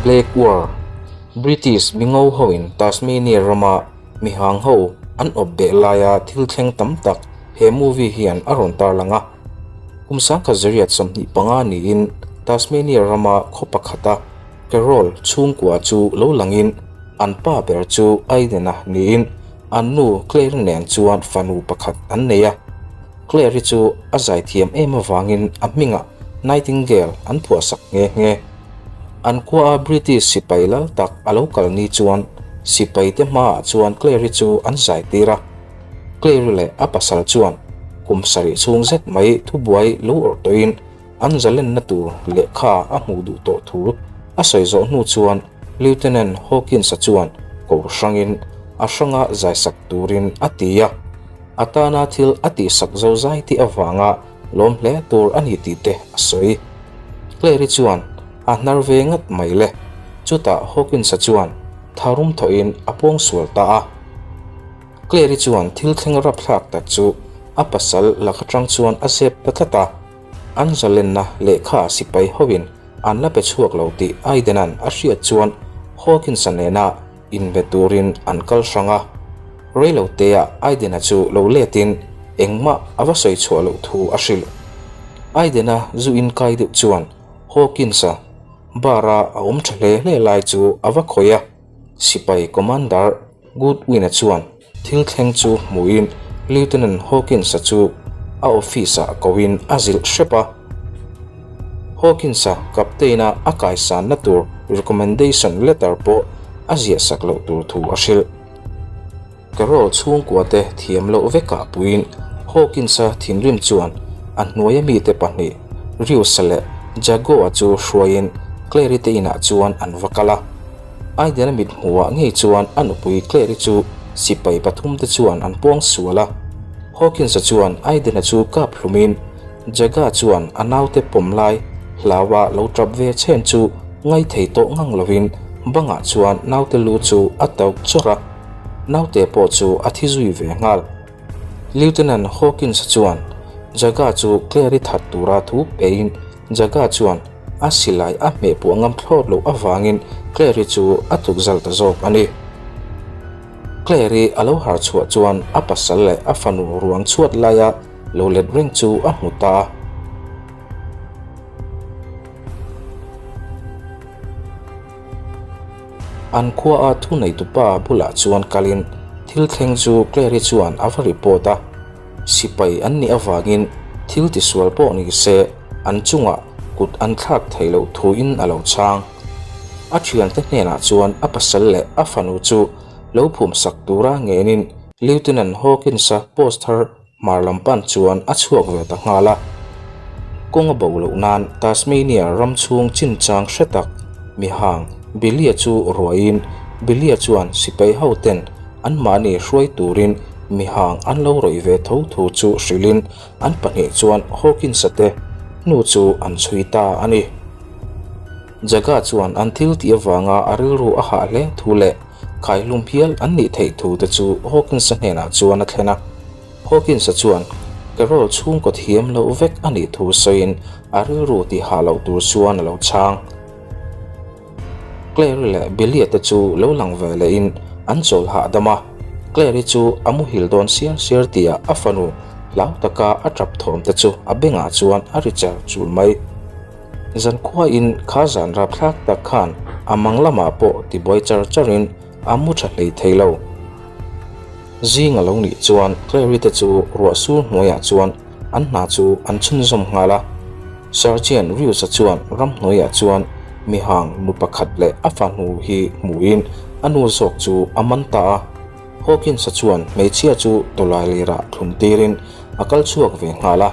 Black War, British mingo hoin Tasmania rama mihang ho an awp beh laia thil thleng tam tak he movie hian a rawn tarlang a. Kum 1925 niin Tasmania rama khaw pakhata Carroll chhungkua chu lo langin an pa ber chu Aiden-a niin an nu Claire nen chuan fanu pakhat an nei a. Claire-i chu a zaithiam em avangin a hmingah Nightingale an phuahsak nghe nghe. An khuaa British sipai lal tak a lo kal ni chuan sipaite hmaah chuan Claire-i chu an zaitir a. Claire-i leh a pasal chuan kum sarih chhung zet mai thubuai lo awrh tawhin an zalenna tur lehkha a hmuh duh tawh thu a sawi zawh hnu chuan Lieutenant Hawkins-a chuan ko hrangin a hranga zaisak turin a ti a. A tana thil a tihsak zozai tih avanga lawm hle tur a ni tih te a sawi. Claire-i chuan a hnar ve ngat mai le. Chutah Hawkins-a chuan tharum thawhin a pawngsual ta a. Claire-i chuan thil thleng rapthlak tak chu a pasal lak atang chuan a zep ta tlat a. An zalenna lehkha sipai hoin an la pe chhuak lo tih Aiden-a'n a hriat chuan Hawkins-a nena inbe turin an kal hrang a. Reiloteah Aiden-a chu lo letin engmah a va sawi chhuah loh thu a hrilh. Aiden-a zu inkai deuh chuan Hawkins-a bar-a a awm tha hle hle lai chu a va khawih a. Sipai Commander Goodwin-a chuan thil thleng chu hmuhin Lieutenant Hawkins-a chu a office-ah koin a zilh hrep a. Hawkins-a captain-a a kaisanna tur recommendation letter pawh a ziahsak loh tur thu a hrilh. Carol chhungkuate thiam loh vekah puiin Hawkins-a thinrim chuan a hnuaia mite pahnih Rius-a leh Jago-a chu hruaiin Claire-i te inah chuan an va kal a. Aiden-a mit hmuhah ngei chuan a nupui Claire-i chu sipai pathumte chuan an puang sual a. Hawkins-a chuan Aiden-a chu kap hlumin Jaga chuan a naute pawm lai hlaua lo tap ve chhen chu ngaithei tawh ngang lovin bangah chuan naute lu chu a tauh chawrh a, naute pawh chu a thi zui ve nghal. Lieutenant Hawkins chuan Jaga chu Claire-i that tura thu pein Jaga chuan a silai a hmeh puah ngam thlawt loh avangin Claire-i chu a tukzal ta zawk a ni. Claire-i a lo harh chhuah chuan a pasal leh a fanu ruang chhuat laia lo let reng chu a hmu ta a. An khuaa thuneitupa bulah chuan kalin thil thleng chu Claire-i chuan a va report a. Sipai an nih avangin thil tisual pawh ni se an chungah kut an thlak theih loh thuin a lo chhang. A thiante hnenah chuan a pasal leh a fanu chu lo phumsak tura ngenin Lieutenant Hawkins-a post thar Hmar lam pan chuan a chhuak ve ta nghal a. Kawng a bo loh nan Tasmania ram chhung chinchang hre tak mihang Billy-a chu ruaiin Billy-a chuan sipai ho ten anmahni hruai turin mihang an lo rawih ve tho thu chu hrilhin an pahnih chuan Hawkins-a te hnu chu an chhui ta a ni. Jaga chuan an thil tih avanga a rilru a hah hle thu leh Khaihlum hial an nih theih thu te chu Hawkins-a hnenah chuan a thlen a. Hawkins-a chuan Carol chhungkaw thiam loh vek a nih thu sawiin a rilru tih hah loh tur chuan a lo chhang. Claire-i leh Billy-a te chu lo lang ve lehin an chawl hahdam a. Claire-i chu a muhil dawn siar siar tihah a fanu hlau taka a tap thawm te chu a bengah chuan a ri char chul mai. Zankhuain kha zan rapthlak tak khan a mang lamah pawh tibuai char charin a mu tha hlei thei lo. Zing a lo nih chuan Clary te chu ruah sur hnuaiah chuan an hna chu an chhunzawm nghal a. Sergeant Rius-a chuan ramhnuaiah chuan mihang nu pakhat leh a fanu hi hmuhin a nu zawk chu a man ta a. Hawkins-a chuan hmeichhia chu tawlailirah thlum tirin a kal chhuak ve nghal a.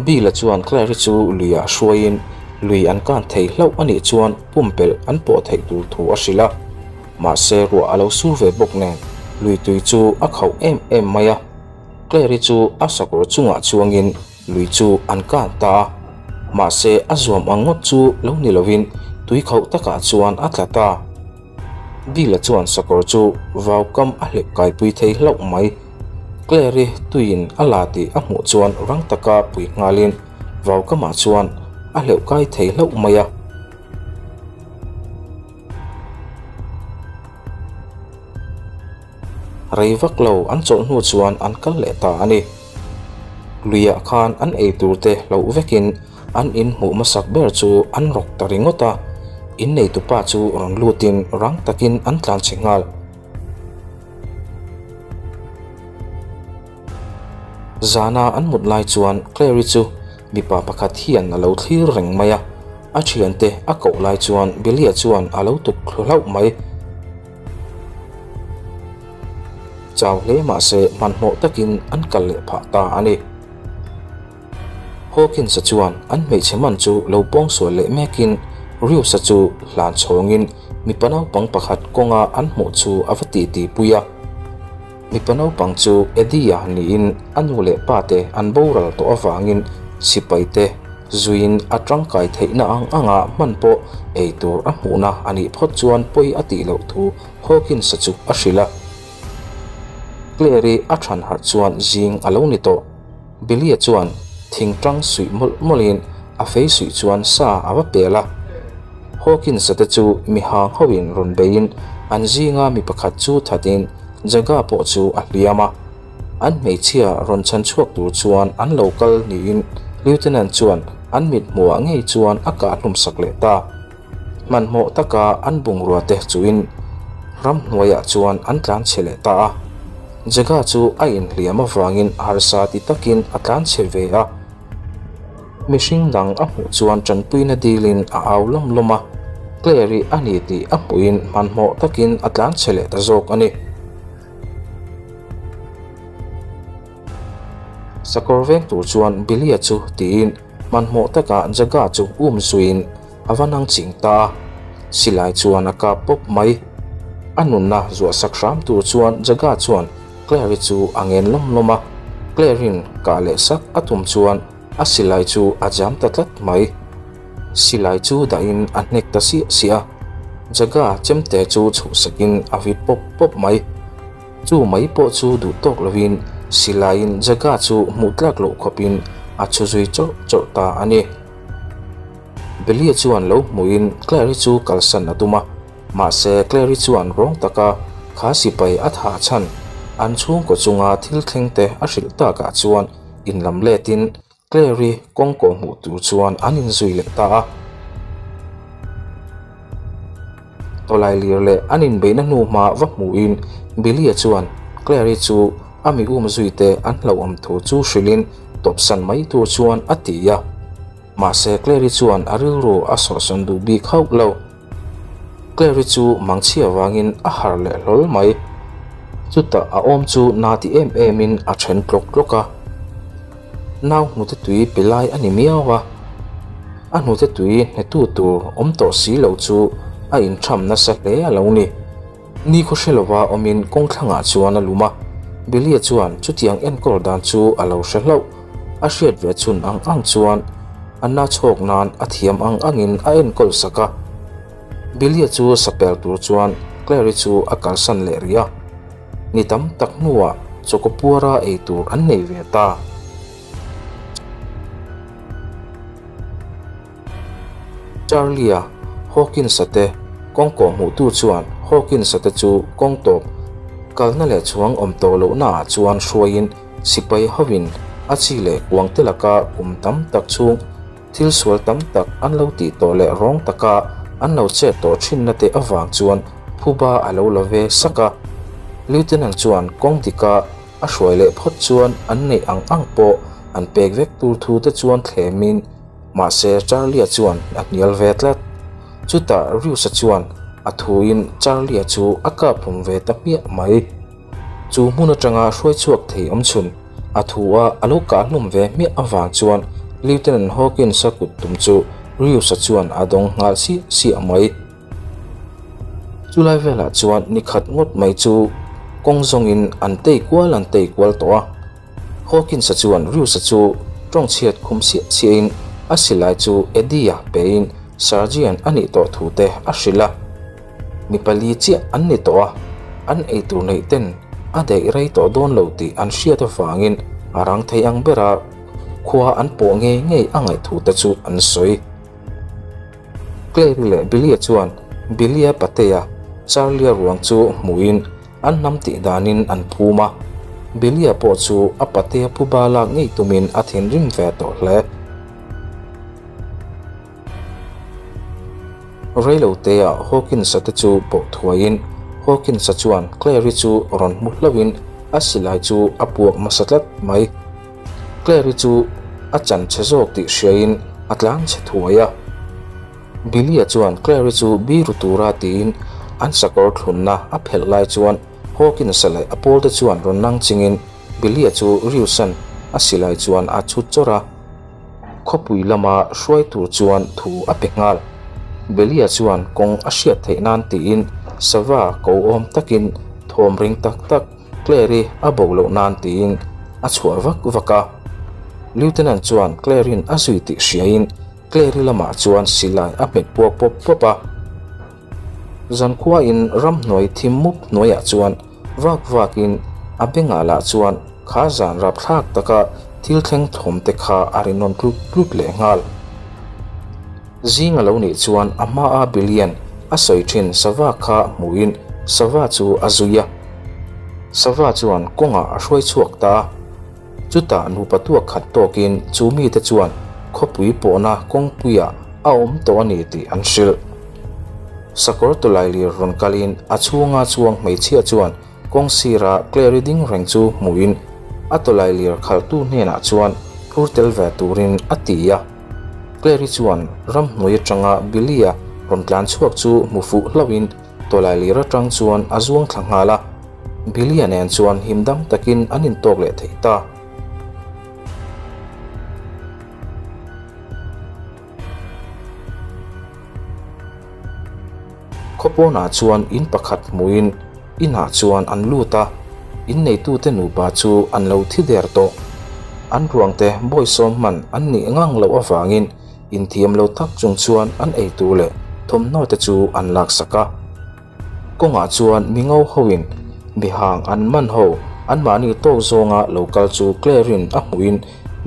Bill-a chuan Claire-i chu luiah hruaiin lui an kan thei hlauh a nih chuan pumpelh an pawh theih tur thu a hrilh a. Mahse ruah a lo sur ve bawk nen lui tui chu a khauh em em mai a. Claire-i chu a sakawr chungah chuangin lui chu an kan ta a. Mahse a zuam ang ngawt chu lo ni lovin tui khauh takah chuan a tla ta. Bill-a chuan sakawr chu vau kam a hlep kaipui thei hlauh mai. Claire-i tuiin a la tih a hmuh chuan rang taka pui nghalin vau kamah chuan a hleuh kai thei hlauh mai a. Rei vak lo an chawlh hnu chuan an kal leh ta a ni. Luiah khan an ei tur te hloh vekin an in hmuh hmasak ber chu an rawk ta ringawt a, in neitupa chu rawn lutin rang takin an tlan chhe nghal. Zana an mut lai chuan Clary chu mipa pakhat hian a lo thlir reng mai a, a thiante a koh lai chuan Billy-a chuan a lo tuk thlu hlauh mai. Chau hle mahse hmanhmawh takin an kal leh phah ta a ni. Hawkins-a chuan an hmeichhe man chu lo pawngsual leh mekin Rius-a chu hlan chhawngin mipa naupang pakhat kawnga an hmuh chu a va titi pui a. Mipa naupang chu Eddie-a niin a nu leh pa te an boral tawh avangin sipai te zuiin a tangkai theihna ang anga hman pawh ei tur a hmuhna a nih phawt chuan pawi a tih loh thu Hawkins-a chu a hrilh a. Claire-i a than harh chuan zing a lo ni tawh. Billy-a chuan thing tang suih mawlh mawlhin a fei suih chuan sa a va pel a. Hawkins-a te chu mi hang hoin rawn beiin an zinga mi pakhat chu thatin Jaga pawh chu a hliam a. An hmeichhia rawn chhan chhuak tur chuan an lo kal niin Lieutenant chuan an mithmuhah ngei chuan a kah hlum sak leh ta. Hmanhmawh taka an bungrua te chuin ramhnuaiah chuan an tlan chhe leh ta a. Jaga chu a inhliam avangin harsa ti takin a tlan chhe ve a. Mihring dang a hmuh chuan tanpuina dilin a au lawm lawm a, Claire-i a ni tih a hmuhin hmanhmawh takin a tlan chhe leh ta zawk a ni. Sakawr veng tur chuan Billy-a chu tiin hmanhmawh taka Jaga chu um zuiin a va nang ching ta a, silai chuan a kap pawp mai. A nunna zuah sak hram tur chuan Jaga chuan Claire-i chu a ngen lawm lawm a, Claire-in kah leh sak a tum chuan a silai chu a jam ta tlat mai. Silai chu dahin a hnek ta siah siah a, Jaga chemte chu chhuhsakin a vit pawp pawp mai. Chu mai pawh chu duh tawk lovin silaiin Jaga chu hmuh tlak loh khawpin a chhu zui chawrh chawrh ta a ni. Belia chuan lo hmuhin Clary chu kalsan a tum a, mahse Clary chuan rawng taka kha sipai a thah chhan an chhungkaw chunga thil thleng te a hrilh takah chuan inlam letin Clary kawngkaw hmuh tur chuan an inzui leh ta a. Tawlai lir leh an inbeihna hnu hma va hmuhin Billy-a chuan Clary chu a mi um zuite an hlauhawm thu chu hrilhin tawpsan mai tur chuan a ti a. Mahse Clary chuan a rilru a sawhsawn duh bik hauh lo. Clary chu mangchhia vangin a harh leh hlawl mai. Chutah a awm chu na ti em emin a then tlawk tlawk a. Nau hnute tui pe lai a ni miau a. A hnute tui hnetu tur awm tawh si lo chu a intham nasa hle a lo ni. Ni khaw hre lova awmin kawngthlangah chuan a lum a, Billy-a chuan chutiang enkawl dan chu a lo hre hlauh. A hriat ve chhun ang ang chuan a na chhawk nan a thiam ang angin a enkawl sak a. Billy-a chu sapel tur chuan Clary chu a kalsan leh rih a. Ni tam tak hnuah chawkapuara ei tur an nei ve ta. Charlie-a Hawkins-a te kawngkawh hmuhtu chuan Hawkins-a te chu kawng tawp kalna leh chhuang awm tawh lohnaah chuan hruaiin sipai hovin a chi leh kuang te laka kum tam tak chhung thil sual tam tak an lo tih tawh leh rawng taka an lo chet tawh thinna te avang chuan phuba a lo la ve sak a. Lieutenant chuan kawng dika a hruai leh phawt chuan an neih ang ang pawh an pek vek tur thu te chuan thlemin Mahse Charlie-a chuan a hnial ve tlat. Chutah Rius-a chuan a thuin Charlie-a chu a kap hlum ve ta hmiah mai. Chu hmun atanga hruai chhuak thei awm chhun a thu a a lo kah hlum ve hmiah avang chuan Lieutenant Hawkins-a kut tum chu Rius-a chuan a dawng nghal siah siah mai. Chulai velah chuan ni khat ngawt mai chu kawng zawngin an tei kual an tei kual tawh a. Hawkins-a chuan Rius-a chu tawng chhiat khum siah siahin a silai chu Eddie-a pein Sergeant a nih tawh thu te a hrilh a. Mi pali chiah an ni tawh a, an eitur neih ten a daih rei tawh dawn lo tih an hriat avangin a rang thei ang bera khua an pawh ngei ngei a ngaih thu te chu an sawi. Claire-i leh Billy-a chuan Billy-a patea Charlie-a ruang chu hmuhin. An hnam tih danin an phum a, Billy-a pawh chu a patea phuba lak ngei tumin a thinrim ve tawh hle. Reilotea Hawkins-a te chu pawh thuaiin Hawkins-a chuan Claire-i chu rawn hmu hlauhin a silai chu a puak hmasa tlat mai. Claire-i chu a chan chhe zawk tih hriain a tlan chhe thuai a. Billy-a chuan Claire-i chu biru tura tiin an sakawr thlunna a phelh lai chuan Hawkins-a leh a pawlte chuan rawn nang chingin Billy-a chu Riusan a silai chuan a chhut chawrh a. Khawpui lama hruai tur chuan thu a pe nghal. Billy-a chuan kawng a hriat theih nan tiin sava ko awm takin thawm ring tak tak Claire-i a bo loh nan tiin a chhuah vak vak a. Lieutenant chuan Claire-in a zui tih hriain Claire-i lamah chuan silai a hmet puak pawp pawp a. Zankhuain ramhnuai thim mup hnuaiah chuan vak vakin a bengah lah chuan kha zan rapthlak taka thil thleng thawm te kha a ri nawn tlut tlut leh nghal. Zing a lo nih chuan a hmaa Billian a sawi thin sava kha hmuhin sava chu a zui a. Sava chuan kawngah a hruai chhuak ta a. Chutah nupa tuak khat tawkin chu mite chuan khawpui pawhna kawngpuiah a awm tawh a ni tih an hrilh. Sakawr tawlailir rawn kalin a chhunga chuang hmeichhia chuan kawng sira Clary ding reng chu hmuhin a tawlailir khalhtu hnenah chuan phur tel ve turin a ti a. Clary chuan ramhnuai atanga Billy-a rawn tlan chhuak chu hmu fuh hlauhin Tawlailir atang chuan a zuang thla nghal a, Billy-a nen chuan him dam takin an intawk leh thei ta. Khawpawnah chuan in pakhat hmuhin inah chuan an lut a, inneitute nupa chu an lo thi der tawh. An ruangte bawisawm hman an nih ngang loh avangin Inthiam lo tak chung chuan an eitur leh thawmhnaw te chu an laksak a. Kawngah chuan mi ngo hoin mihang an man ho anmahni tawk zawnga lo kal chu Claire-in a hmuhin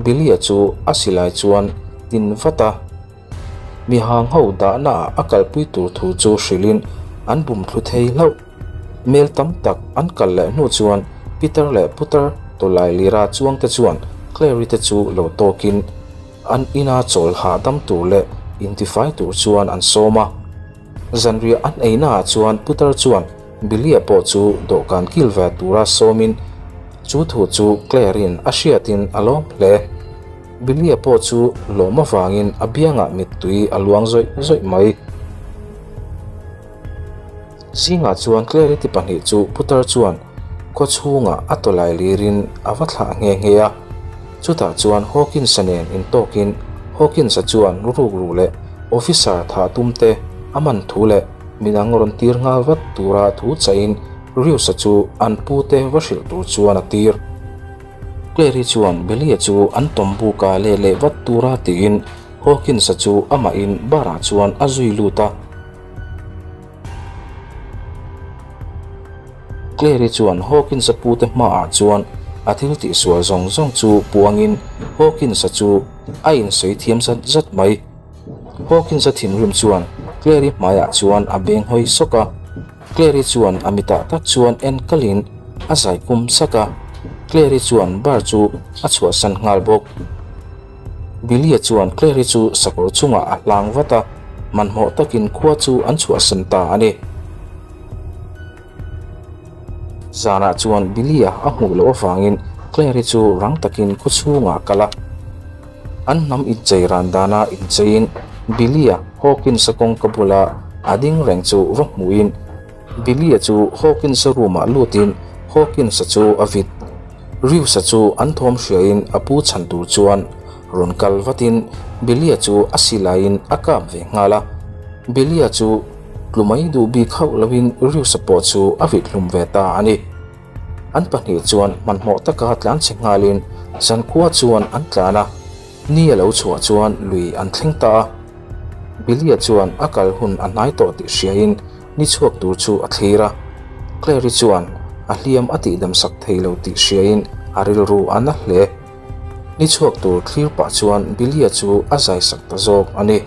Billy-a chu a silai chuan tin vat a. Mihang ho dahna ah a kalpui tur thu chu hrilhin an bum thlu thei hlauh. Mel tam tak an kal leh hnu chuan Peter leh Putar tawlai lira chuangte chuan Claire-i te chu lo tawkin An ina chawl hahdam tur leh intifai tur chuan an sawm a. Zanriah an einaah chuan putar chuan Billy-a pawh chu dawhkan kil ve tura sawmin chu thu chu Claire-in a hriatin a lawm hle. Billy-a pawh chu lawm avangin a biangah mittui a luang zawih zawih mai. Zingah chuan Clarity pahnih chu putar chuan khaw chhungah a tawlai lirin a va thlah nghe nghe a. Chutah chuan Hawkins-a nen intawkin Hawkins-a chuan rukru leh officer thah tum te a man thu leh midang rawn tir nghal vat tura thu chahin Rius-a chu an pute va hrilh tur chuan a tir. Clary chuan Billy-a chu an tawm buka leh leh vat tura tiin Hawkins-a chu amahin bar-ah chuan a zui lut a. Clary chuan Hawkins-a pute hmaah chuan a thil tihsual zawng zawng chu puangin Hawkins-a chu a insawi thiam zat zat mai. Hawkins-a thinrim chuan Clary hmaiah chuan a beng hawi sawk a. Clary chuan a mitah tak chuan en kalin a zai kum sak a. Clary chuan bar chu a chhuahsan nghal bawk. Billy-a chuan Clary chu sakawr chungah a hlang vat a, hmanhmawh takin khua chu an chhuahsan ta a ni. Zanah chuan Billy-a a hmuh loh avangin Clary chu rang takin khaw chhungah a kal a. An hnam inchei ran dana incheiin Billy-a Hawkins-a kawngka bula a ding reng chu va hmuhin Billy-a chu Hawkins-a room-ah lutin Hawkins-a chu a vit. Rius-a chu an thawm hriain a pu chhan tur chuan rawn kal vatin Billy-a chu a silaiin a kap ve nghal a. Billy-a chu tlu mai duh bik hauh loin Rius-a pawh chu a vit hlum ve ta a ni. An pahnih chuan hmanhmawh taka tlan chhe nghalin zankhua chuan an tlan a, ni a lo chhuah chuan lui an thleng ta a. Billy-a chuan a kal hun a hnai tawh tih hriain Ni chhuak tur chu a thlir a, Clary chuan a hliam a tihdam sak thei lo tih hriain a rilru a na hle. Ni chhuak tur thlir pah chuan Billy-a chu a zai sak ta zawk a ni.